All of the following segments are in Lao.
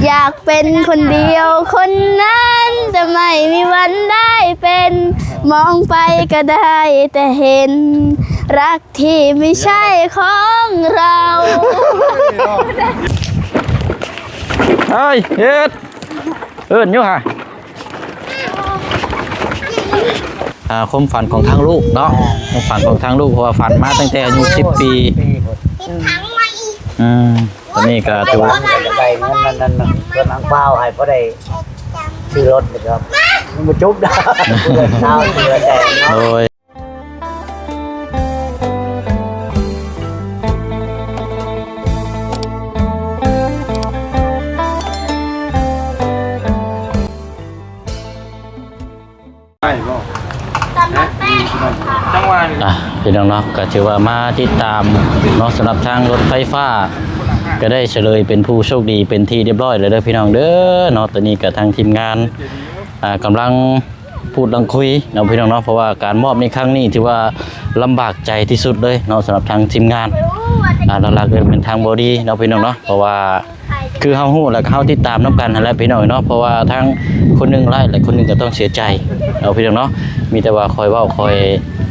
อยากเป็นคนเดียวคนนั้น แต่ไม่มีวันได้เป็น มองไปก็ได้แต่เห็น รักที่ไม่ใช่ของเรา เฮ้ย เฮ็ด เอิ้นอยู่หะ อ่า ความฝันของทางลูกเนาะ ความฝันของทางลูก เพราะว่าฝันมาตั้งแต่อายุสิบปี อืม ตอนนี้ก็ถือว่า ได้เงินนั่นนั่นนั่น เพิ่นอังเปาให้พอได้ซื้อรถนะครับ มันบ่จบดอก เดือนเช้าเดือนแดงเนาะ โดย ได้บ่ จังหวะนี้ อ่ะ พี่น้องเนาะ ก็ถือว่ามาติดตามเนาะ สำหรับทางรถไฟฟ้า ก็ได้เฉลยเป็นผู้โชคดีเป็นที่เรียบร้อยแล้วเด้อพี่น้องเด้อเนาะ ตอนนี้ก็ทางทีมงาน อ่า กำลังพูดกำลังคุยเนาะพี่น้องเนาะ เพราะว่าการมอบในครั้งนี้ถือว่าลำบากใจที่สุดเลยเนาะ สำหรับทางทีมงาน อ่า หลักๆ ก็เป็นทางบอดี้เนาะพี่น้องเนาะ เพราะว่า คือเฮาฮู้แล้วก็เฮาติดตามนำกันหั้นแหละพี่น้องเนาะ เพราะว่าทั้งคนหนึ่งไลฟ์และคนหนึ่งก็ต้องเสียใจเนาะพี่น้องเนาะ มีแต่ว่าคอยเว้าคอย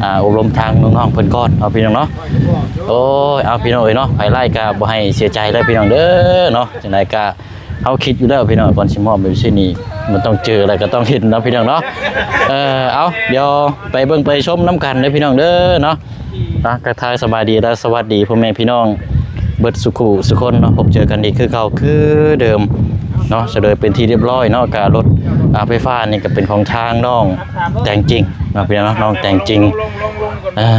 อ่า อบรมทางน้องๆเพิ่นก่อนเนาะพี่น้องเนาะ โอ้ย เอาพี่น้องเอ้ยเนาะ ไผไลฟ์ก็บ่ให้เสียใจเด้อพี่น้องเด้อเนาะ จั่งใดก็เฮาคิดอยู่แล้วพี่น้อง ก่อนสิมอบแบบนี้นี่ มันต้องเจอแล้วก็ต้องเห็นเนาะพี่น้องเนาะ เออ เอา เดี๋ยวไปเบิ่งไปชมนำกันเด้อพี่น้องเด้อเนาะ นะ ทักทายสบายดีและสวัสดีพ่อแม่พี่น้องเบิดสุขุสุคนเนาะ พบเจอกันอีกคือเก่าคือเดิมเนาะ เฉลยเป็นที่เรียบร้อยเนาะ กะรถ อ่า ไฟฟ้านี่ก็เป็นของทางน้องแต่งจริงเนาะพี่น้องเนาะ น้องแต่งจริง อ่า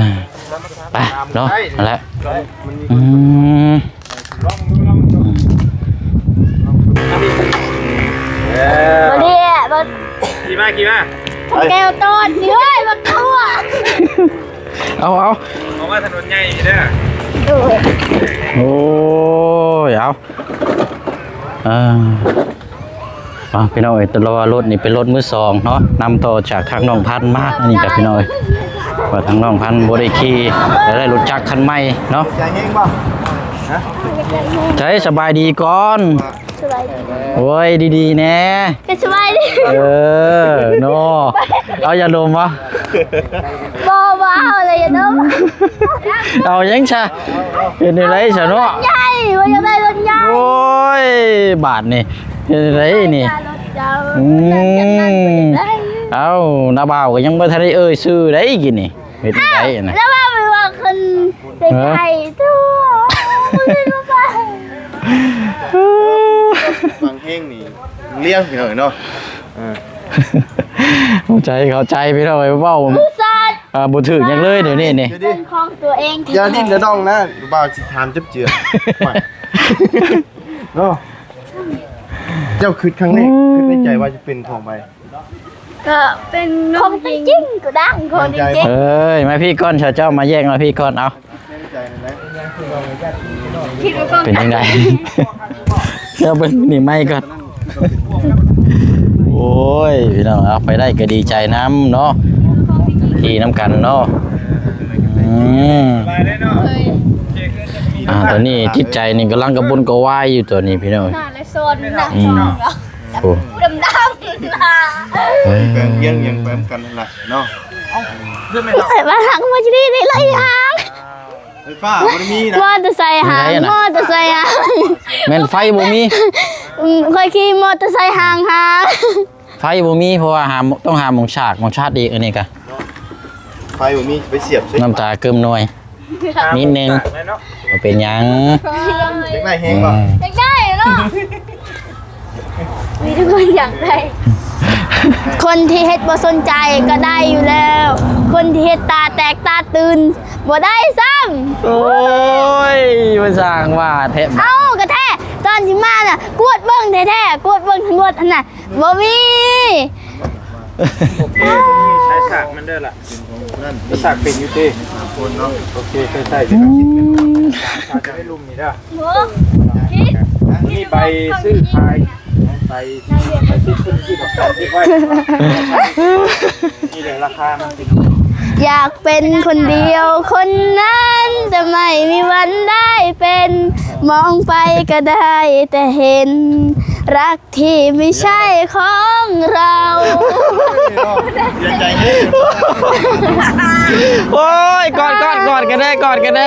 ไปเนาะ นั่นแหละ อืม บ่ดีอะ บ่ ขี่มา ขี่มา แก้วตอดนี่เว้ย บักทั่ว เอา เอา ออกมาถนนใหญ่นี่เด้อ โอ้ย เอา อ่า อ่ะ พี่น้องเอ้ย แต่ว่ารถนี่เป็นรถมือสองเนาะ นำต่อจากทางน้องพันธุ์มา อันนี้ครับพี่น้องเอ้ย ว่าทางน้องพันธุ์บ่ได้ขี่ แต่ได้รถจักรคันใหม่เนาะ ใจเฮงบ่ ฮะ ใช่ สบายดีก่อน สบายดี โอ้ย ดีๆแน่ ก็สบายดี เออ เนาะ เอายาดมบ่ บ่ บ่เอาเลยยาดม เอาหยังซะ เป็นจั่งใด๋ซะเนาะ ใหญ่ ว่าอยากได้รถใหญ่ โอ้ย บาดนี่ เป็นจั่งใด๋นี่ รถเจ้า อืม อยากนั่งไปได้ เอ้า น้าบ่าวก็ยังบ่ทันได้เอ่ยชื่อใด๋กินนี่ เฮ็ดจั่งใด๋นะ แล้วว่าไปว่าคนไกลๆ เออ ทั่ว ฟังเพลงนี่เลี้ยงพี่น้องเนาะ เออ เข้าใจ เข้าใจพี่น้องเอ้ย เว้า อุตส่าห์ อ่า บ่ถืกหยังเลยเดี๋ยวนี้นี่ เป็นของตัวเอง อย่าดิ้นอย่าดองนะ บ่าวสิถามจับเจือ เนาะ เจ้าคิดครั้งแรก คิดในใจว่าจะเป็นของไผ ก็เป็นของเป็นจริง ก็ดังของจริง เอ้ย มาพี่ก่อน เจ้ามาแยกมาพี่ก่อน เอา คิดไว้ก่อน เป็นจั่งใด๋ เดี๋ยวเบิ่งนี่ไมค์ก่อน โอ้ย พี่น้อง เอาไปได้ก็ดีใจนำเนาะ ขี่นำกันเนาะ อืม อ่า ตอนนี้จิตใจนี่กำลังกระวนกระวายอยู่ตอนนี้พี่น้อง หน้าและโซนหน้า อืม โซนเนาะ โอ้ ดำๆ นะ เออ แปลงเพี้ยนยังแปลงกันนั่นแหละเนาะ เอ้ย มาทางเมื่อกี้นี่เลยอ่ะ ไฟฟ้าบ่ได้มีนะ มอเตอร์ไซค์หาง ไหนอะนะ มอเตอร์ไซค์หาง แม่นไฟบ่มี อืม ข้อยขี่มอเตอร์ไซค์หางหา ไฟบ่มี เพราะว่าหา ต้องหาหม่องชาร์จ หม่องชาร์จอีก อันนี้กะ ไฟบ่มี ไปเสียบสิ น้ำตาเกิ่มหน่วย นิดนึง บ่เป็นหยัง อยากได้แฮงบ่ อืม อยากได้เนาะ มีทุกคนอยากได้ คนที่เฮ็ดบ่สนใจก็ได้อยู่แล้ว คนที่เฮ็ดตาแตกตาตื่นบ่ได้ซ้ำ โอ้ย มาสร้างว่าแท้ เอ้า ก็แท้ ตอนสิมาน่ะ กวดเบิ่งแท้ๆ กวดเบิ่งทั้งหมดหั่นน่ะ บ่มี โอเค บ่มี ใช้สากมันเด้อล่ะ นั่น ใช้สากเป็นอยู่ติ คนเนาะ โอเค ใช้สาก อืม อาจจะได้ลุ่มนี่เด้อ โห นี่ใบซื้อขาย ใบ ใบซื้อขายที่ดอกจันที่ไว้ นี่แหละราคามัน อยากเป็นคนเดียวคนนั้น แต่ไม่มีวันได้เป็น มองไปก็ได้แต่เห็น รักที่ไม่ใช่ของเรา เสียใจเด้ โอ๊ย กอด กอด กอดกันแน่ กอดกันแน่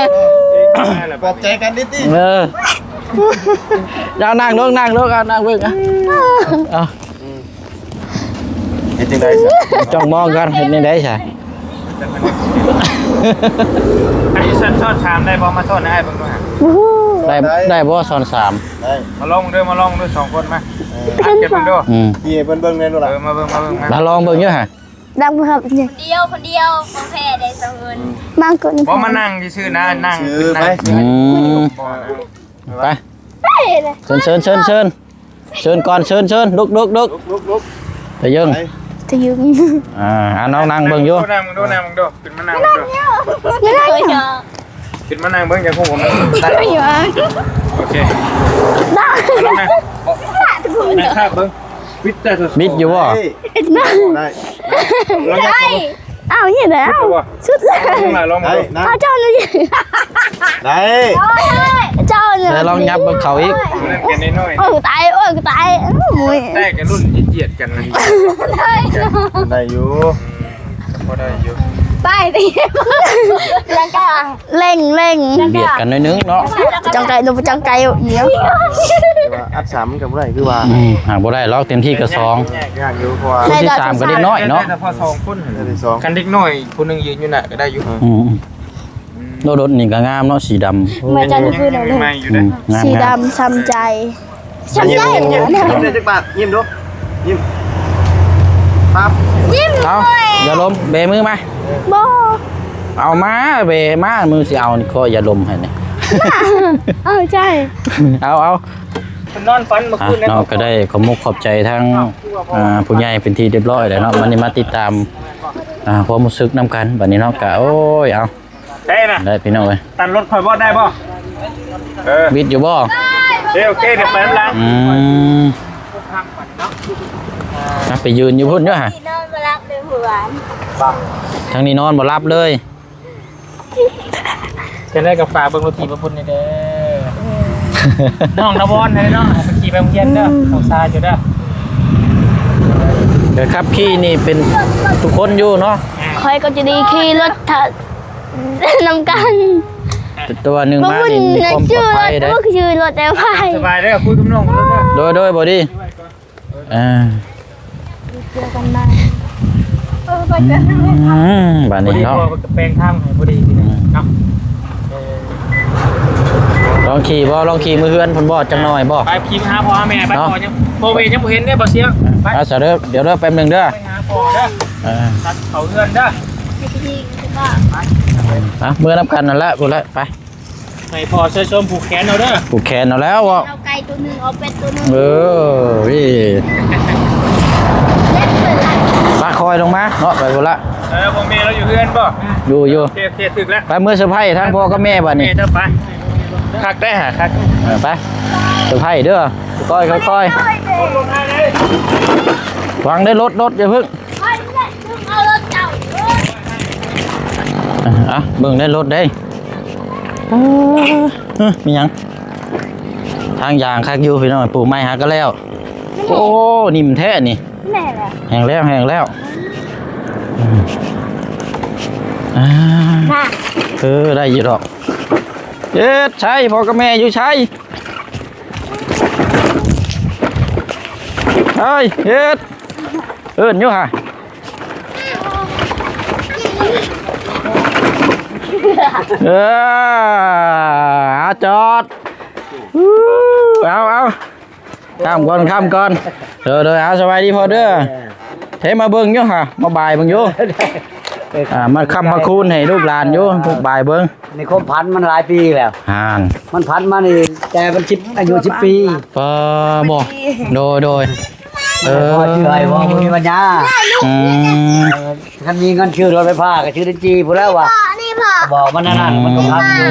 ปลอบใจกันนิดๆ เออ เอานั่งลง นั่งลง เอานั่งเบิ่ง เอา เอา เฮ็ดจั่งใด๋ จ้องมองกัน เฮ็ดจั่งใด๋ซะ อันนี้สอน สอนสามได้บ่ มาสอนให้อ้ายเบิ่งดูฮะ ได้ ได้บ่ สอนสาม ได้ มาลองเด้อ มาลองเด้อ สองคนมา เออ อัดกันเบิ่งดู อืม พี่ให้เพิ่นเบิ่งแน่ดูล่ะ เออ มาเบิ่ง มาเบิ่ง มา มาลองเบิ่งอยู่ฮะ ดังบ่ครับ คนเดียว คนเดียว บ่แพ้ได้สองคน บางคน บ่ มานั่งซื่อๆ นะ นั่ง ซื่อ นั่ง ไป ซื่อ อืม บ่นะ ไป ไปเลย เชิญ เชิญ เชิญ เชิญ เชิญก่อน เชิญ เชิญ ลุก ลุก ลุก ลุก ลุก ลุก ตะเยิง ไป ตะเยิง อ่า อ่า น้องนั่งเบิ่งอยู่ นั่งเบิ่งดู นั่งเบิ่งดู ขึ้นมานั่งเบิ่งดู ไม่ได้เหรอ ขึ้นมานั่งเบิ่ง อยากฮู้ว่ามันได้ ไม่เหรอ โอเค ได้ นั่ง นั่งคาบเบิ่ง บิดได้ บิดอยู่บ่ ได้ ได้ ลอง ได้ อ้าว นี่แหละ สุดแล้ว ลองมาดู เอาเจ้าเลย ได้ เจ้าเลย แล้วลองยับเบิ่งเขาอีก เล่นกันน้อยๆ โอ้ย ตาย โอ้ย ตาย โอ้ย แต่กับรุ่นเจียดกันนะ ได้อยู่ พอได้อยู่ ไป ตีลังกา เร่ง เร่ง เบียดกันหน่อยนึงเนาะ จังไกล หนูจังไกลอยู่ เดี๋ยว คือว่าอัดสามมันก็บ่ได้ คือว่า อืม หากบ่ได้หรอก เต็มที่ก็สอง ยากอยู่ เพราะว่า คนที่สามก็เด็กน้อยเนาะ ได้แต่พอสองคน ได้แต่สอง คันเด็กน้อยผู้หนึ่งยืนอยู่น่ะก็ได้อยู่ อืม อืม รถ รถนี่ก็งามเนาะ สีดำ เหมือนกัน ยัง คือ ยังใหม่อยู่ อื เด้ ม งาม สีดำ งาม ช้ำใจ ช้ำใจ ยิ้ม ยิ้ม ยิ้ม ยิ้มได้จักบาท ยิ้มดู ยิ้ม ปั๊บ ยิ้ม เอา อย่าล้ม เบมือมา บ่ เอามา เบมา มือสิเอานี่ ขออย่าล้มให้นี่ เอา ใช่ เอา เอา เพิ่นนอนฝันเมื่อคืน อ่ะ นี่ เนาะ ก็ได้ขอบมกขอบใจทั้ง อ่า ผู้ใหญ่เป็นที่เรียบร้อยแล้วเนาะ วันนี้มาติดตาม อ่า ความรู้สึกนำกัน บัดนี้เนาะ ก็ โอ้ย เอา ใช่นะ ได้พี่น้องเอ้ย ตันรถข่อยบ่ได้บ่ เออ บิดอยู่บ่ โอเค โอเค เดี๋ยวไปนำหลัง อืม อ่ะ ไปยืนอยู่พุ้นอยู่หั่น นอนบ่หลับเลยเมื่อวาน ทางนี้นอนบ่หลับเลย จั่งใด๋ก็ฝากเบิ่งรถถีบรถพุ่นแหน่เด้อ น้องนาวอนให้เนาะ ให้ไปขี่ไปโรงเรียนเด้อ อืม น้องชายอยู่เด้อ เดี๋ยวขับขี่นี่เป็นทุกคนอยู่เนาะ ข้อยก็จะได้ขี่รถทะ- นำกัน แต่ว่าหนึ่งมานี่มีความปลอดภัยเด้ บ่คือรถแอลไพ สบายเด้อ คุยกับน้องเด้อ โดย โดย บ่ดี อ่า เจอกันใหม่ เออ ไปเจอกันใหม่ อืม บาดนี้เนาะ พอดีพ่อก็แปลงทางให้พอดี อืม เนาะ เออ ลองขี่บ่ ลองขี่มือเฮือนพุ่นบ่ จักหน่อยบ่ ไปขี่มาหาพ่อหาแม่ ไป เนาะ พ่อยัง พ่อแม่ยังบ่เห็นเด้ บ่เสีย ไป เอาซะเด้อ เดี๋ยวเด้อ แป๊บหนึ่งเด้อ ไปหาพ่อเด้อ เออ ตัดเขาเฮือนเด้อ อ่ะ เมือนำกันนั่นแหละ พู้นแหละ ไป ให้พ่อใส่ส้มผูกแขนเอาเด้อ ผูกแขนเอาแล้วบ่ เอาไก่ตัวหนึ่ง เอาเป็ดตัวหนึ่ง เออ วิ เล็บเปิดละ ปะคอยลงมาเนาะ ไปพุ้นละ เออ พ่อแม่เราอยู่เฮือนบ่ อยู่ อยู่ โอเค โอเค ถึกแล้ว ไปเมือเซอร์ไพรส์ทั้งพ่อกับแม่บัดนี้ แม่เจ้าไป คักได้หาคัก เออ ไป เซอร์ไพรส์เด้อ ค่อยๆ ค่อยๆ ระวังเด้อ รถ รถ อย่าเพิ่ง เอ้ย เนี่ย ดึงเอารถเจ้า เอ้ย อ่ะ เบิ่งได้รถเด้ เออ มีหยัง ทางยางคักอยู่พี่น้อง ปลูกไม้หาก็แล้ว โอ้ นิ่มแท้นี่ แน่แหละ แห้งแล้ว แห้งแล้ว อืม อ่า ค่ะ เออ ได้อยู่ดอก เฮ็ด ใช่ พ่อกับแม่อยู่ ใช่ เฮ้ย เฮ็ด เอิ้นอยู่หะ เออ อาจอด เอา เอา ข้ามก่อน ข้ามก่อน เด้อ เด้อ เอา สบายดีพ่อเด้อ เฮ้ย มาเบิ่งอยู่หะ มาบ่ายเบิ่งอยู่ อ่า มาค้ำมาคูณให้ลูกหลานอยู่ ลูกบ่ายเบิ่ง ในความฝันมันหลายปีแล้ว ห่าน มันฝันมานี่แต่มันสิบ อายุสิบปี ปอบ่ โดย โดย เออ พอชื่อให้บ่มีปัญญา อืม เออ คันมีเงินซื้อรถไฟฟ้าก็ซื้อดินจีพู้นแล้วว่ะ นี่พ่อ บอกมันนั่นน่ะ มันก็พังอยู่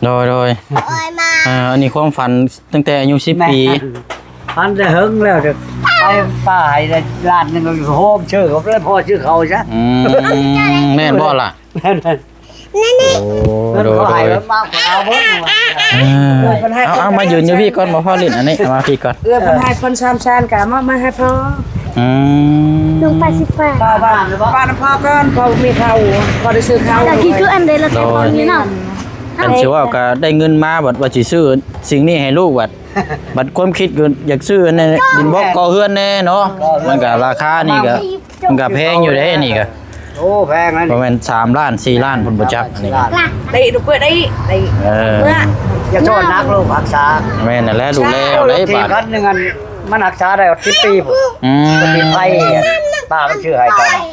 โดย โดย โอ้ยมา อ่า อันนี้ความฝันตั้งแต่อายุสิบปี แม่น ฝันแต่เฮิงแล้ว จะไปป่าให้ได้ล้านหนึ่ง โฮมเชิญเขาแล้ว พ่อชื่อเขาซะ อืม แม่นบ่ล่ะ แม่น ໂອ້ ໂດຍ ໂດຍ ເພິ່ນເຂົາໃຫ້ເພິ່ນມາເອົາເບິດ ເອີ ເອີ ເອົາ ເອົາ ມາຢືນຢູ່ພີ້ກ່ອນ ບໍ່ພໍຫຼິ້ນອັນນີ້ ເອົາມາພີ້ກ່ອນ ເອື້ອຍເພິ່ນໃຫ້ເພິ່ນສາມແສນ ກໍເອົາມາໃຫ້ພໍ່ ອືມ ລຸງ ແປດສິບແປດ ປ້າ ປ້ານຳພໍ່ກ່ອນ ພໍ່ບໍ່ມີເຂົ້າ ພໍໄດ້ຊື້ເຂົ້າ ກໍຄືອັນໃດລະແທ້ ໂດຍ ພໍ່ມີເນາະ ຄັນຊິເວົ້າກໍໄດ້ເງິນມາ ບັດວ່າຊິຊື້ສິ່ງນີ້ໃຫ້ລູກ ບັດ ບັດຄວາມຄິດກໍຢາກຊື້ອັນນັ້ນ ດິນບລັອກກໍ່ເຮືອນແດ່ເນາະ ກໍ່ເຮືອນ ມັນກໍລາຄານີ້ກໍ ມັນກໍແພງຢູ່ເດ້ ອັນນີ້ກໍ ໂອ້ ແພງນັ້ນ ປະມານສາມລ້ານ ສີ່ລ້ານ ພຸ້ນບໍ່ຈັກ ອັນນີ້ກໍ ໄດ້ລູກເອື້ອຍ ໄດ້ ໄດ້ ເອີ ເມື່ອ ຢ່າໂທດໜັກລູກຮັກສາ ແມ່ນນັ້ນແຫຼະ ດູແລເອົາໄດ້ ບາດ ຄັນໜຶ່ງອັນ ມັນຮັກສາໄດ້ສິບປີພຸ້ນ ອືມ ປະເທດໄທ ປ້າມັນຊື້ໃຫ້ຕອນນັ້ນ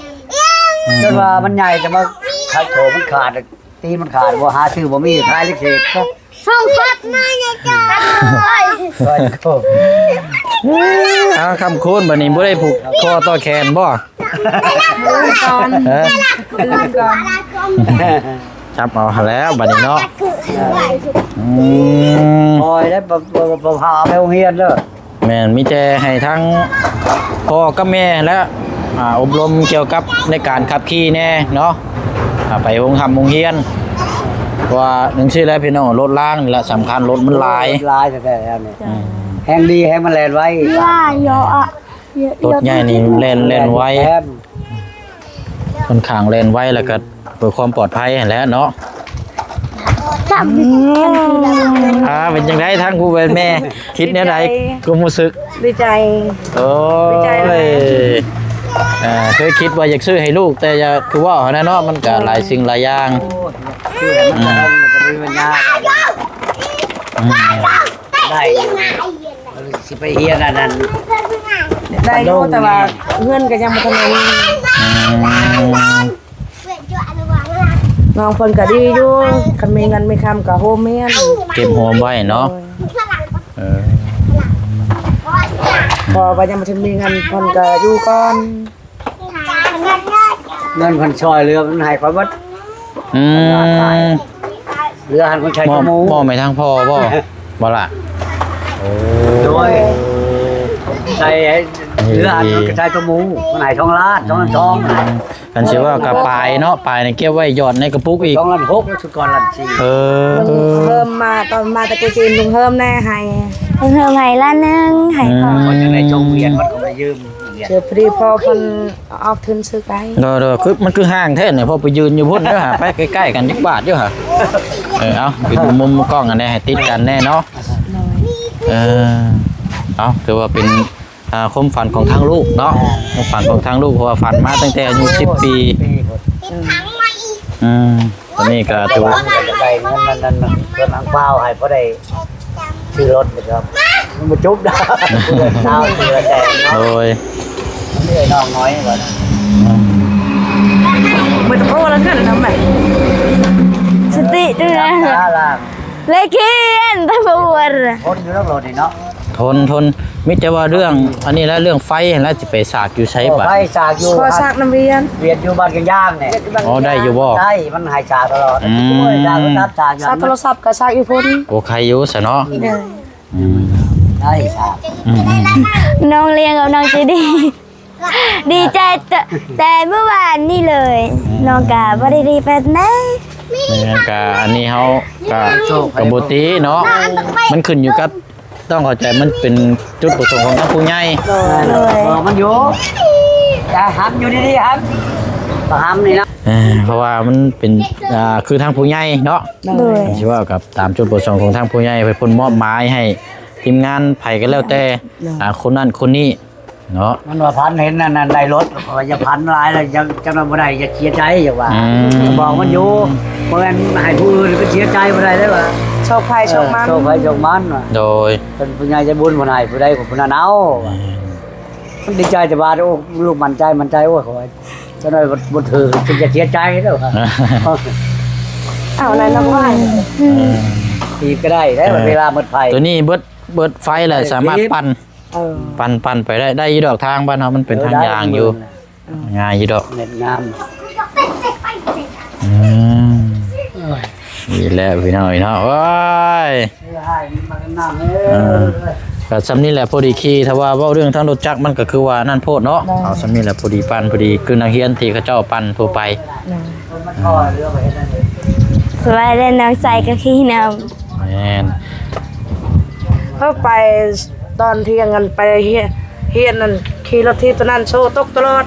ອືມ ຈົນວ່າມັນໃຫຍ່ ແຕ່ວ່າຂາຍໂຖມັນຂາດ ຕີນມັນຂາດ ບໍ່ຫາຊື້ບໍ່ມີ ຂາຍເຫຼັກເສດຊະ ສອງພັນ ອ້າວ ຄຳຄູນ ບັດນີ້ບໍ່ໄດ້ຜູກຄໍຕໍ່ແຂນບໍ່? ຄືກ່ອນ ເອີ ຄືກ່ອນ ຈັບເອົາຫັ້ນແຫຼະບັດນີ້ເນາະ ອືມ ໂອ້ຍ ແລ້ວບໍ່ ບໍ່ ບໍ່ພາໄປໂຮງຮຽນເດີ. ແມ່ນ ມີແຕ່ໃຫ້ທາງພໍ່ກັບແມ່ແຫຼະ ອ່າ ອົບຮົມກ່ຽວກັບໃນການຂັບຂີ່ແດ່ເນາະ ອ່າ ໄປໂຮງຮ່ຳໂຮງຮຽນ ເພາະວ່າຈັ່ງຊີ້ແຫຼະພີ່ນ້ອງ ລົດລາງນີ້ລະສຳຄັນ ລົດມັນຫຼາຍ ລົດຫຼາຍແທ້ໆແລ້ວນີ້ ອືມ ແຮງດີ ແຮງມັນແລ່ນໄວ ຫຼາຍເຍາະອະ ລົດໃຫຍ່ນີ້ແລ່ນ ແລ່ນໄວ ແລ່ນແຮງ ຄ່ອນຂ້າງແລ່ນໄວ ແລ້ວກໍເພື່ອຄວາມປອດໄພຫັ້ນແຫຼະເນາະ ອືມ ອ່າ ເປັນຈັ່ງໃດທາງຜູ້ເປັນແມ່ ຄິດແນວໃດ ຄວາມຮູ້ສຶກ? ດີໃຈ ໂອ້ຍ ດີໃຈຫຼາຍ ອ່າ ເຄີຍຄິດວ່າຢາກຊື້ໃຫ້ລູກ ແຕ່ຢ່າ ຄືເວົ້າຫັ້ນນະເນາະ ມັນກໍຫຼາຍສິ່ງຫຼາຍຢ່າງ ໂອ້ຍ ຊື້ໃຫ້ມັນກໍ ອືມ ກໍບໍ່ມີປັນຍາ ອືມ ໄດ້ຢູ່ ຊິໄປຮຽນອັນນັ້ນ ໄດ້ຢູ່ ແຕ່ວ່າເຮືອນກໍຍັງບໍ່ທັນໄດ້ມີ ອືມ ນ້ອງເພິ່ນກໍດີຢູ່ ຄັນມີເງິນມີຄຳກໍໂຮມຮຽນ ເກັບໂຮມໄວ້ເນາະ ໂດຍ ເອີ ເພາະວ່າຍັງບໍ່ທັນມີເງິນ ເພິ່ນກໍຢູ່ກ່ອນ ເງິນເພິ່ນຊ່ອຍເຫຼືອ ເພິ່ນໃຫ້ຂ້ອຍເບິດ ອືມ ເຫຼືອຫັ້ນເພິ່ນໃຊ້ ມອບ ກັບໝູ່ ມອບໃຫ້ທາງພໍ່ບໍ່? ບໍ່ລະ ໂອ້ ໂດຍ ໃຊ້ໃຫ້ເຫຼືອຫັ້ນ ເອີ ມັນກໍໃຊ້ກັບໝູ່ ມັນໃຫ້ສອງລ້ານ ສອງລ້ານສອງ ອືມ ຄັນຊິວ່າກໍປາຍເນາະ ປາຍນີ້ເກັບໄວ້ຫຍອດໃນກະປຸກອີກ ສອງລ້ານຫົກ ຊຸດກ່ອນລ້ານສີ່ ເອີ ລຸງເພີ່ມມາ ຕອນມາແຕ່ກຸຈີນ ລຸງເພີ່ມແນ່ໃຫ້ ລຸງເພີ່ມໃຫ້ລ້ານໜຶ່ງ ໃຫ້ພໍ່ ອືມ ຂ້ອຍຈະໄດ້ສົ່ງຮຽນ ມັນກໍໄປຢືມຮຽນ ເທື່ອພໍດີພໍ່ເພິ່ນ ອອກທຶນຊື້ໄປ ໂດຍໆ ຄື ມັນຄືຫ່າງແທ້ນີ້ ພໍໄປຢືນຢູ່ພຸ້ນເດີ ຫາໄປໃກ້ໆກັນຈັກບາດຢູ່ຫາ ເອີ ເອົາ ເປັນມຸມກ້ອງອັນນີ້ໃຫ້ຕິດກັນແນ່ເນາະ ເອີ ເອົາ ຖືວ່າເປັນ ອ່າ ຄວາມຝັນຂອງທາງລູກເນາະ ຄວາມຝັນຂອງທາງລູກ ເພາະວ່າຝັນມາຕັ້ງແຕ່ອາຍຸສິບປີ ອືມ ອືມ ຕອນນີ້ກໍຖືວ່າ ໄດ້ເງິນນັ້ນ ນັ້ນ ເພິ່ນອັງເປົາໃຫ້ ພໍໄດ້ ຊື້ລົດບໍ່ຈັກ ມັນບໍ່ຈົບດອກ ຊາວປີລະແສນເນາະ ໂດຍ ເອື້ອຍນ້ອງນ້ອຍວ່າ ອືມ ບໍ່ຕ້ອງເວົ້າລະກັນນຳແມ່ ສະຕິເດີ ລະຄຽນຕະບວນ ທົນຢູ່ດອກລົດນີ້ເນາະ ທົນ ທົນ ມີແຕ່ວ່າເລື່ອງອັນນີ້ແຫຼະ ເລື່ອງໄຟຫັ້ນແຫຼະ ຊິໄປສາກຢູ່ໃສບາດ ໄຟສາກຢູ່ ຂໍສາກນຳວຽນ ວຽນຢູ່ບ້ານກະຍາງນີ້ ອໍ ໄດ້ຢູ່ບໍ່? ໄດ້ ມັນໃຫ້ສາກຕະຫຼອດ ອືມ ສາກໂທລະສັບ ສາກໂທລະສັບກໍສາກຢູ່ພຸ້ນ ໂອ້ ໄຄຢູ່ຊະເນາະ ໂດຍ ອືມ ໄດ້ສາກ ອືມໆ ນ້ອງລ້ຽງກັບນ້ອງໃຈດີ ດີໃຈແຕ່ ແຕ່ມື້ວານນີ້ເລີຍ ອືມ ນ້ອງກະບໍ່ໄດ້ດີປານໃດ ແມ່ນ ກະອັນນີ້ເຮົາກະ ກະບໍ່ຕິເນາະ ມັນຂຶ້ນຢູ່ກັບ ຕ້ອງເຂົ້າໃຈ ມັນເປັນຈຸດປະສົງຂອງທາງຜູ້ໃຫຍ່ ໂດຍ ບອກມັນຢູ່ ຢ່າຫ້າມ ຢູ່ດີໆ ຫ້າມ ບໍ່ຫ້າມນີ້ນະ ເອີ ເພາະວ່າມັນເປັນ ອ່າ ຄືທາງຜູ້ໃຫຍ່ເນາະ ໂດຍ ຊິເວົ້າກັບຕາມຈຸດປະສົງຂອງທາງຜູ້ໃຫຍ່ ເພິ່ນມອບໝາຍໃຫ້ທີມງານໃຜກໍແລ້ວແຕ່ ໂດຍ ອ່າ ຄົນນັ້ນຄົນນີ້ເນາະ ມັນວ່າຝັນເຫັນອັນນັ້ນໄດ້ລົດ ເພາະວ່າຢ່າຝັນຫຼາຍແລ້ວ ຈັ່ງ ຈັ່ງນັ້ນບໍ່ໄດ້ ຢ່າເສຍໃຈ ຢ່າວ່າ ອືມ ບອກມັນຢູ່ ບໍ່ແມ່ນໃຫ້ຜູ້ອື່ນກໍເສຍໃຈບໍ່ໄດ້ເດ້ວ່າ ໂຊກໃຜໂຊກມັນ ເອີ ໂຊກໃຜໂຊກມັນວ່າ ໂດຍ ເປັນຜູ້ໃຫຍ່ໃຈບຸນຜູ້ໃດ ຜູ້ໃດກໍຜູ້ນັ້ນເອົາ ອືມ ມັນດີໃຈແຕ່ວ່າ ໂອ້ ລູກໝັ້ນໃຈ ໝັ້ນໃຈ ໂອ້ຍ ຂໍໃຫ້ຈັກໜ້ອຍບໍ່ຖືກ ຈະເສຍໃຈເດີ ເອົາແລ້ວເນາະ ເອີ ຕີບກໍໄດ້ເດ້ ເອີ ເວລາໝົດໄຟ ຕົວນີ້ເບິດ ເບິດໄຟແລ້ວ ສາມາດປັ່ນ ເອີ ປັ່ນ ປັ່ນໄປໄດ້ ໄດ້ຢູ່ດອກ ທາງບ້ານເຮົາມັນເປັນ ເອີ ທາງຢາງຢູ່ ໄດ້ຢູ່ ງ່າຍຢູ່ດອກ ເມັດງາມ ອືມ ໂອ້ຍ ນີ້ແຫຼະພີ່ນ້ອງເອີຍເນາະ ໂອ້ຍ ເອີ ໃຫ້ມັນມານຳເດີ ເອີ ກໍສ່ຳນີ້ແຫຼະ ພໍດີຂີ່. ຖ້າວ່າເວົ້າເລື່ອງທາງລົດຈັກ ມັນກໍຄືວ່ານັ້ນໂພດເນາະ. ໂດຍ ເອົາສ່ຳນີ້ແຫຼະ ພໍດີປັ່ນ ພໍດີຄືນັກຮຽນທີ່ເຂົາເຈົ້າປັ່ນທົ່ວໄປ. ໂດຍ ອືມ ສ່ວນຫຼາຍແລ້ວນ້ອງຊາຍກໍຂີ່ນຳ. ແມ່ນ ເຮົາໄປຕອນທ່ຽງ ອັນໄປຮຽນ ຮຽນນັ້ນ ຂີ່ລົດຖີບຕົວນັ້ນ ໂຊຕົກຕະຫຼອດ.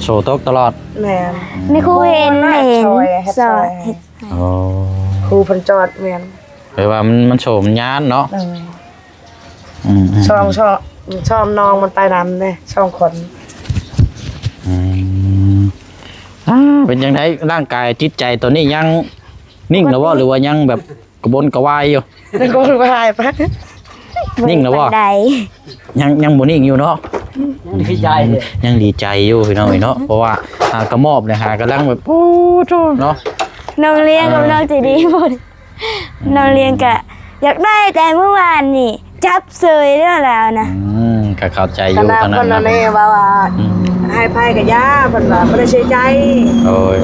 ໂຊຕົກຕະຫຼອດ. ແມ່ນ ອືມ ນີ້ຄູເຫັນ ເຫັນ ເຮັດ ເຮັດ ສອນ ເຮັດ ໂອ້ ຄູເພິ່ນຈອດ. ແມ່ນ ແປວ່າມັນ ມັນໂຊມັນຍານເນາະ. ເອີ ອືມໆໆ ຊ່ອງ ຊ່ອງ ຊ່ອງນ້ອງມັນໄປນຳເດ້ ສອງຄົນ. ອືມ ອ່າ ເປັນຈັ່ງໃດ ຮ່າງກາຍຈິດໃຈຕອນນີ້ຍັງນິ່ງແລ້ວບໍ່ ຫຼືວ່າຍັງແບບກະວົນກະວາຍຢູ່? ກະວົນກະວາຍໄປ. ນິ່ງແລ້ວບໍ່? ຍັງ ຍັງບໍ່ນິ່ງຢູ່ເນາະ. ຍັງດີໃຈ ອືມ ຍັງດີໃຈຢູ່ພີ່ນ້ອງເອີຍເນາະ. ເພາະວ່າຫາກະມອບເລີຍ ຫາກຳລັງແບບ ໂອ້ໂຕເນາະ. ນ້ອງລ້ຽງກັບ ເອີ ນ້ອງໃຈດີໝົດ. ອືມ ນ້ອງລ້ຽງກະຢາກໄດ້ແຕ່ມື້ວານນີ້ ຈັບເສີຍແລ້ວລາວນະ. ອືມ ກໍເຂົ້າໃຈຢູ່ ຂະໜາດ ທາງນັ້ນ ເພິ່ນນະ ເນາະ ເນ ວ່າ ວ່າ ອືມ ໃຫ້ໃຜກໍຢ່າ ເພິ່ນວ່າບໍ່ໄດ້ເສຍໃຈ. ໂອ້ຍ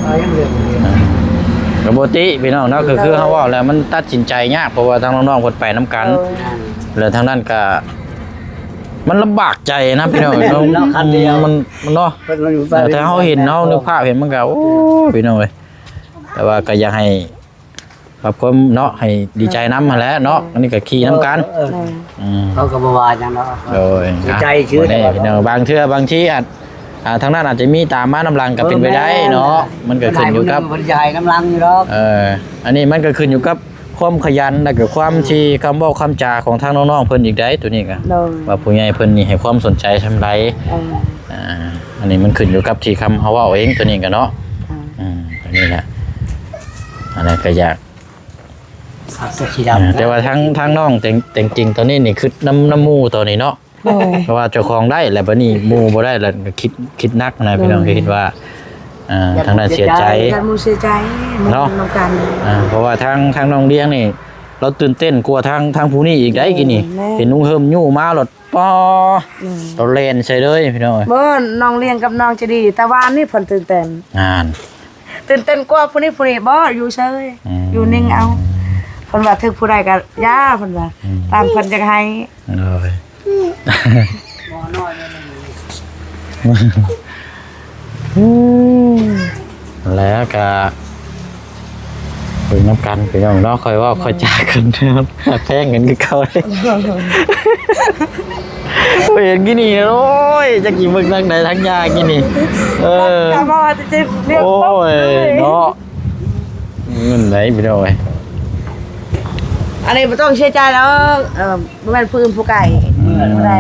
ເອີ ຍັງເລື່ອງ ອ່າ ກໍບໍ່ຕິພີ່ນ້ອງເນາະ. ກໍຄື ໂດຍ ເຮົາເວົ້າແລ້ວມັນຕັດສິນໃຈຍາກ ເພາະວ່າທາງນ້ອງໆເພິ່ນໄປນຳກັນ. ເອີ ແລ້ວທາງນັ້ນກໍມັນລຳບາກໃຈນະພີ່ນ້ອງເນາະ. ເນາະ ຄັນດຽວ ມັນ ມັນເນາະ ເພິ່ນມັນຢູ່ ແຕ່ເຮົາເຫັນ ເຮົານຶກພາບເຫັນ ມັນກໍ ໂອ້ຍ ພີ່ນ້ອງເອີຍ. ແຕ່ວ່າກໍຢາກໃຫ້ ປັບຄວາມເນາະ ໃຫ້ດີໃຈນຳຫັ້ນແຫຼະເນາະ. ເອີ ອັນນີ້ກໍຂີ່ນຳກັນ. ເອີ ເອີ ອືມ ເຂົາກໍບໍ່ວ່າຫຍັງດອກ. ໂດຍ ດີໃຈຊື່ ອ່ະ ບໍ່ແນ່ພີ່ນ້ອງ ບາງເທື່ອບາງທີອາດ ອ່າ ທາງນັ້ນອາດຈະມີຕາມມານຳຫຼັງກໍເປັນໄປໄດ້ເນາະ. ເອີ ແມ່ນ ມັນກໍຂຶ້ນຢູ່ກັບ ເພິ່ນກໍບໍ່ໄດ້ໃຫ້ນຳຫຼັງຢູ່ດອກ. ເອີ ອັນນີ້ມັນກໍຂຶ້ນຢູ່ກັບຄວາມຂະຫຍັນ ແລ້ວກໍຄວາມ ອືມ ທີ່ຄຳເວົ້າຄຳຈາຂອງທາງນ້ອງໆເພິ່ນອີກໃດ໋ ໂຕນີ້ກໍ ໂດຍ ວ່າຜູ້ໃຫຍ່ເພິ່ນນີ້ໃຫ້ຄວາມສົນໃຈສ່ຳໃດ. ເອີ ອ່າ ອັນນີ້ມັນຂຶ້ນຢູ່ກັບທີ່ຄຳເຮົາເວົ້າເອງ ໂຕນີ້ກໍເນາະ. ເອີ ອືມ ໂຕນີ້ແຫຼະ ອັນນັ້ນກໍຢາກ ອ່າ ແຕ່ວ່າທາງ ທາງນ້ອງແຕ່ງ ແຕ່ງຈິງຕອນນີ້ນີ້ ຄຶດນຳ ນຳໝູ່ຕອນນີ້ເນາະ. ໂດຍ ເພາະວ່າເຈົ້າຂອງໄດ້ແລ້ວ ບັດນີ້ໝູ່ບໍ່ໄດ້ແລ້ວ ກໍຄິດ ຄິດໜັກນະ ໂດຍ ພີ່ນ້ອງ ກໍຄິດວ່າ ອ່າ ທາງນັ້ນເສຍໃຈ ຢ້ານໝູ່ເສຍໃຈ ເນາະ ນຳກັນ. ອ່າ ເພາະວ່າທາງ ທາງນ້ອງລ້ຽງນີ້ ລາວຕື່ນເຕັ້ນກວ່າທາງ ທາງຜູ້ນີ້ອີກໄດ໋. ໂດຍ ກີ້ນີ້ ແມ່ນ ເຫັນລຸງເຮີມຍູ້ມາໂລດ ປ້າ ອືມ ລາວແລ່ນໃສ່ເລີຍ ພີ່ນ້ອງເອີຍ. ບໍ່ ນ້ອງລ້ຽງກັບນ້ອງໃຈດີ ແຕ່ວ່າອັນນີ້ເພິ່ນຕື່ນເຕັ້ນ ອ່າ ຕື່ນເຕັ້ນກວ່າຜູ້ນີ້ ຜູ້ນີ້ບໍ່ ຢູ່ເຊີຍ ອືມ ຢູ່ນິ່ງເອົາ. ເພິ່ນວ່າຖືກຜູ້ໃດກໍຢ່າ ເພິ່ນວ່າ ອືມ ຕາມເພິ່ນຢາກໃຫ້. ໂດຍ ແລ້ວກໍເບິ່ງນຳກັນພີ່ນ້ອງເນາະ. ຄ່ອຍເວົ້າ ອືມ ຄ່ອຍຈາກັນ ຮັກແພງກັນຄືເກົ່າເດ້. ໂອ້ຍ ເຫັນກີ້ນີ້ ໂອ້ຍ ຈັກຊິເບິ່ງທາງໃດທາງຢາກກີ້ນີ້. ເອີ ກໍວ່າຈະເຮັດວຽກ ໂອ້ຍ ເນາະ ເງິນໃດພີ່ນ້ອງເອີຍ. ອັນນີ້ບໍ່ຕ້ອງເສຍໃຈດອກ ເອີ ບໍ່ແມ່ນຜູ້ອື່ນຜູ້ໄກ ອືມ ຜູ້ໃດ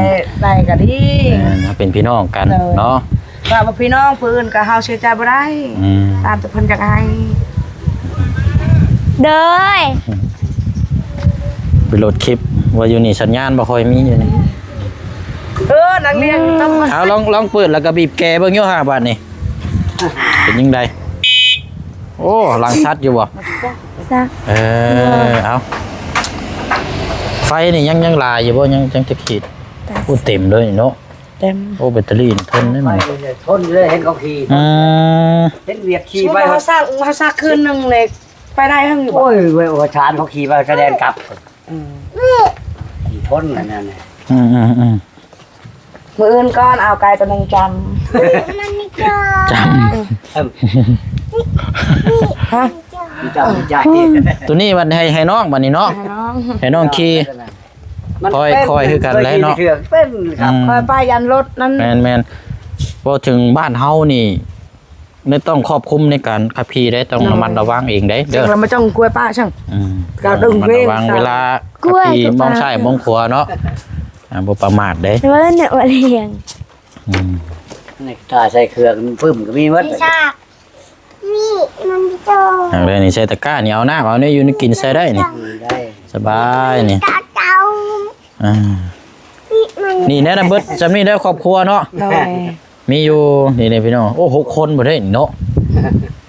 ໄດ້ກໍດີ. ແມ່ນ ເຮົາເປັນພີ່ນ້ອງກັນ ໂດຍ ເນາະ. ຖ້າວ່າພີ່ນ້ອງຜູ້ອື່ນກໍເຮົາເສຍໃຈບໍ່ໄດ້ ອືມ ຕາມແຕ່ເພິ່ນຢາກໃຫ້. ໂດຍ ໄປໂຫຼດຄລິບວ່າຢູ່ນີ້ສັນຍານບໍ່ຄ່ອຍມີຢູ່ນີ້. ເອີ ນັກຮຽນ ອືມ ຕ້ອງມາ ເອົາ ລອງ ລອງເປີດແລ້ວກໍບີບແກເບິ່ງຢູ່ຫາບາດນີ້ ເປັນຈັ່ງໃດ? ໂອ້ ຫຼັງຊັດຢູ່ບໍ່? ຊັດ. ເອີ ເອົາ ໄຟນີ້ຍັງ ຍັງຫຼາຍຢູ່ບໍ່? ຍັງ ຍັງຈັກຂີດ? ໂອ້ ເຕັມເລີຍເນາະ. ເຕັມ. ໂອ້ ແບັດເຕີຣີທົນໄດ້ມັນ. ໄຟນີ້ທົນຢູ່ເລີຍ ເຫັນເຂົາຂີ່. ອືມ ເຫັນວຽກຂີ່ໄປ. ເຮົາຊັກ ເຮົາຊັກຄືນໜຶ່ງນີ້ ໄປໄດ້ເຖິງຢູ່ບໍ່? ໂອ້ຍ ເວີຍ ໂອ້ ຊານເຂົາຂີ່ໄປສະແດນກັບ. ອືມ ມັນທົນອັນນັ້ນນະ. ອືມໆໆ ມື້ອື່ນກ່ອນເອົາໄກ່ຕົວໜຶ່ງຈຳ ຈຳ. ຮະ? ຈຳໃຈ. ຕົວນີ້ບັດໃຫ້ ໃຫ້ນ້ອງບັດນີ້ເນາະ. ໃຫ້ນ້ອງ ໃຫ້ນ້ອງຂີ່. ມັນ ຄ່ອຍ ຄ່ອຍຄືກັນແຫຼະເນາະ. ເປັນ ອືມ ຄ່ອຍໄປຢ້ານລົດນັ້ນ. ແມ່ນໆ ເວົ້າເຖິງບ້ານເຮົານີ້ ແມ່ນຕ້ອງຄວບຄຸມໃນການຂັບຂີ່ເດ້ ຕ້ອງ ໂດຍ ລະມັດລະວັງເອງເດ້ເດີ. ເຈັງລະມາຈ້ອງກ້ວຍປະຊັ້ນ. ອືມ ກໍດຶງເວງ ລະມັດລະວັງເວລາຂັບຂີ່ ກ້ວຍ ມອງຊ້າຍມອງຂວາເນາະ. ອ່າ ບໍ່ປະໝາດເດ້. ແຕ່ວ່າເນາະວ່າລ້ຽງ. ອືມ ນີ້ຕາໃສ່ເຄື່ອງປຶ້ມກໍມີໝົດ. ນີ້ມັນໂຕ ອັນນີ້ໃສ່ຕະກ້ານີ້ ເອົານ້ຳ ເອົາແນວຢູ່ແນວກິນໃສ່ໄດ້ນີ້. ອືມ ໄດ້ ສະບາຍນີ້. ອ່າ ນີ້ແນວນັ້ນເບິດ ຊ່ຳນີ້ແລ້ວຄອບຄົວເນາະ. ໂດຍ ມີຢູ່ນີ້ເດ້ພີ່ນ້ອງ. ໂອ້ ຫົກຄົນບໍ່ໄດ້ເນາະ.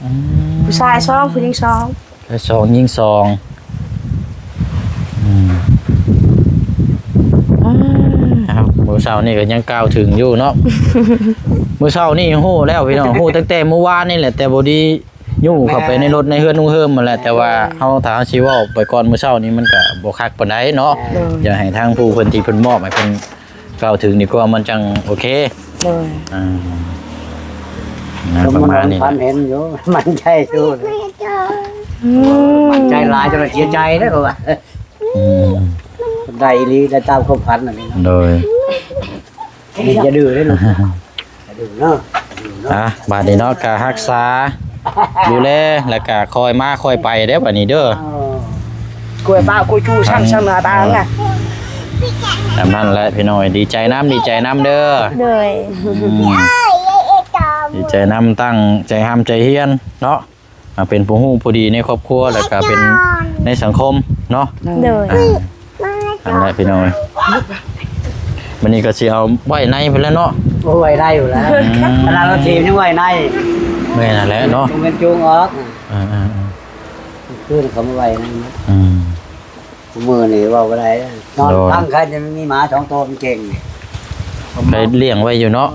ອືມ ຜູ້ຊາຍສອງ ຜູ້ຍິງສອງ. ຊາຍສອງ ຍິງສອງ. ອືມ ອ້າວ ມື້ເຊົ້ານີ້ກໍຍັງກ່າວເຖິງຢູ່ເນາະ. ມື້ເຊົ້ານີ້ຮູ້ແລ້ວພີ່ນ້ອງ ຮູ້ຕັ້ງແຕ່ມື້ວານນີ້ແຫຼະ ແຕ່ພໍດີ ຍູ້ເຂົ້າໄປໃນລົດໃນເຮືອນຮຸ່ງເຮີມຫັ້ນແຫຼະ ແຕ່ວ່າເຮົາ ຖ້າເຮົາຊິເວົ້າໄປກ່ອນມື້ເຊົ້ານີ້ ມັນກະບໍ່ຄັກປານໃດເນາະ. ໂດຍ ຢາກໃຫ້ທາງຜູ້ເພິ່ນທີ່ເພິ່ນມອບໃຫ້ເພິ່ນ ເວົ້າເຖິງດີກວ່າ ມັນຈັ່ງໂອເຄ. ໂດຍ ອ່າ ນະ ປະມານນີ້ ມັນເຫັນຢູ່ ມັນໃຈຢູ່ ອືມ ມັນໃຈຫຼາຍຈົນວ່າເສຍໃຈເດ້ ເພາະວ່າ ອືມ ໄດ້ອີ່ຫຼີ ໄດ້ຕາມຄວາມຝັນນັ້ນເນາະ. ໂດຍ ຢ່າດື້ເດ້ລູກ ຢ່າດື້ເນາະ ຢ່າດື້ເນາະ. ອ່ະ ບາດນີ້ເນາະ ກະຮັກສາດູແລ ແລ້ວກະຄ່ອຍມາຄ່ອຍໄປເດີ້ ບາດນີ້ເດີ້. ເອີ ກວຍປາກວຍຈູຊ່າງຊ່າງໜ້າຕາງນະ ຕາມນັ້ນແຫຼະພີ່ນ້ອງ. ດີໃຈນຳ ດີໃຈນຳເດີ້. ໂດຍ ອືມ ດີໃຈນຳ ຕັ້ງໃຈຮ່ຳໃຈຮຽນເນາະ. ອ່າ ເປັນຜູ້ຮູ້ຜູ້ດີໃນຄອບຄົວ ແລ້ວກະເປັນໃນສັງຄົມເນາະ. ໂດຍ ອ່າ ອັນນັ້ນແຫຼະພີ່ນ້ອງເອີຍ. ບັດນີ້ກໍຊິເອົາໄວ້ໃນພຸ້ນແຫຼະເນາະ. ໂອ້ ໄວ້ໃນພຸ້ນແຫຼະ ອືມ ຂະໜາດລົດຖີບຍັງໄວ້ໃນ. ແມ່ນຫັ້ນແຫຼະເນາະ ບໍ່ແມ່ນຈູງອອກ. ເອີໆໆ ຄືນເຂົາມາໄວ້ໃນໝົດ. ອືມ ມື້ນີ້ເວົ້າບໍ່ໄດ້ ນອນ ໂດຍ ພັງຄັນ ຈະມີໝາສອງໂຕມັນເກັ່ງນີ້ ໄປລ້ຽງໄວ້ຢູ່ເນາະ.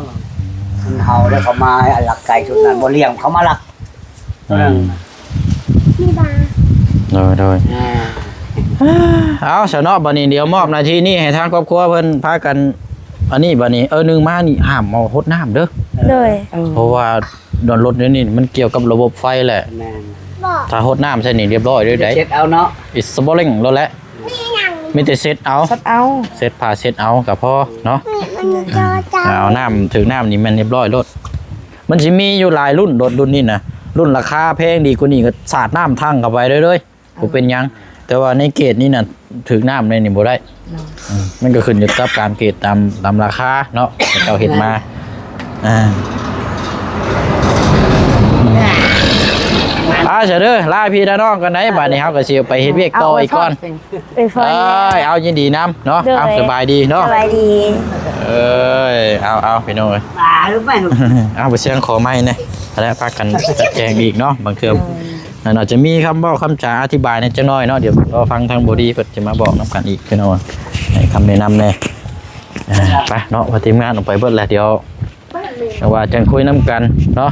ເອີ ມັນເຫົ່າແລ້ວເຂົາມາລັກໄກ່ຊຸດນັ້ນ ບໍ່ລ້ຽງເຂົາມາລັກ. ອືມ ໂດຍໆ ອ່າ ເອົາຊະເນາະ ບັດນີ້ດຽວມອບໜ້າທີ່ນີ້ໃຫ້ທາງຄອບຄົວເພິ່ນພາກັນ ອັນນີ້ບັດນີ້ ເອີ ໜຶ່ງມານີ້ຫ້າມເອົາຫົດນ້ຳເດີ້. ໂດຍ ເພາະວ່າດອນລົດນີ້ມັນກ່ຽວກັບລະບົບໄຟແຫຼະ. ແມ່ນ ຖ້າຫົດນ້ຳໃສ່ນີ້ລຽບຮ້ອຍເລີຍໄດ໋ ເຊັດເອົາເນາະ. ອິດສະບໍລິງໂລດແຫຼະ ມີແຕ່ເຊັດເອົາ ເຊັດເອົາ ເຊັດຜ້າເຊັດເອົາກໍພໍເນາະ. ເອົານ້ຳ ຖືກນ້ຳນີ້ແມ່ນລຽບຮ້ອຍໂລດ. ມັນຊິມີຢູ່ຫຼາຍລຸ້ນ ລົດລຸ້ນນີ້ນະ ລຸ້ນລາຄາແພງດີກວ່ານີ້ກໍສາດນ້ຳຖັງເຂົ້າໄປເລີຍ ບໍ່ເປັນຫຍັງ. ແຕ່ວ່າໃນເກດນີ້ນະ ຖືກນ້ຳໃນນີ້ບໍ່ໄດ້. ເນາະ ອືມ ມັນກໍຂຶ້ນຢູ່ກັບການເກດຕາມ ຕາມລາຄາເນາະ ເຂົາເຈົ້າເຮັດມາ. ອ່າ ໄປຊະເດີ້ ລາພີ່ລານ້ອງກັນໄດ໋. ບາດນີ້ເຮົາກໍຊິໄປເຮັດວຽກຕໍ່ອີກກ່ອນ. ເອີຍ ເອົາ ຍິນດີນຳເນາະ. ໂດຍ ເອົາ ສະບາຍດີເນາະ ສະບາຍດີ. ເອີຍ ເອົາໆ ພີ່ນ້ອງເອີຍ ເອົາ ໄປສຽງຂໍໄມ້ແດ່ ແລ້ວພາກັນຈັດແຈງອີກເນາະ. ບາງເທື່ອ ໂດຍ ນັ້ນອາດຈະມີຄຳເວົ້າຄຳຈາອະທິບາຍແດ່ຈັກໜ້ອຍເນາະ. ດຽວລໍຟັງທາງບໍດີເພິ່ນຈະມາບອກນຳກັນອີກ ພີ່ນ້ອງ ໃຫ້ຄຳແນະນຳແດ່. ອ່າ ໄປເນາະ ວ່າທີມງານອອກໄປເບິດແລ້ວ ດຽວ ແຕ່ວ່າຈັ່ງຄຸຍນຳກັນເນາະ.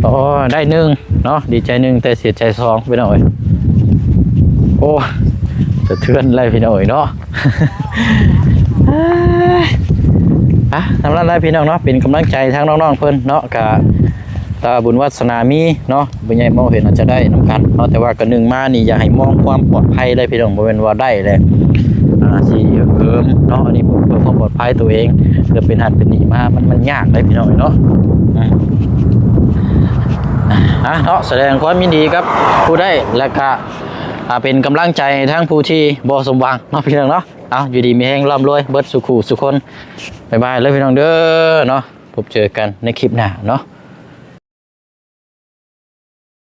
ໂອ້ ໄດ້ໜຶ່ງເນາະ ດີໃຈໜຶ່ງ ແຕ່ເສຍໃຈສອງ ພີ່ນ້ອງເອີຍ. ໂອ້ ສະເທືອນເລີຍ ພີ່ນ້ອງເອີຍເນາະ. ອ່ະ ທຳນັ້ນແຫຼະ ພີ່ນ້ອງເນາະ ເປັນກຳລັງໃຈທາງນ້ອງໆເພິ່ນເນາະ. ກະ ຖ້າບຸນວາສະໜາມີເນາະ ຜູ້ໃຫຍ່ມອງເຫັນອາດຈະໄດ້ນຳກັນເນາະ. ແຕ່ວ່າກະໜຶ່ງມານີ້ ຢາກໃຫ້ມອງຄວາມປອດໄພເລີຍ ພີ່ນ້ອງ ບໍ່ແມ່ນວ່າໄດ້ແລ້ວ ອ່າ ຊິເຫີມເນາະ. ອັນນີ້ເພື່ອຄວາມປອດໄພຕົວເອງ ເພື່ອເປັນຫັ້ນເປັນນີ້ມາ ມັນ ມັນຍາກເດ້ ພີ່ນ້ອງເນາະ. ອືມ ອ່າ ເນາະ ສະແດງຄວາມຍິນດີກັບຜູ້ໄດ້ ແລະກະ ອ່າ ເປັນກຳລັງໃຈໃຫ້ທັງຜູ້ທີ່ບໍ່ສົມຫວັງເນາະ ພີ່ນ້ອງເນາະ. ເອົາ ຢູ່ດີມີແຮງ ລ່ຳລວຍເບິດສູ່ຄູ່ສູ່ຄົນ. ບາຍບາຍເລີຍ ພີ່ນ້ອງເດີເນາະ. ພົບເຈີກັນໃນຄລິບໜ້າເນາະ.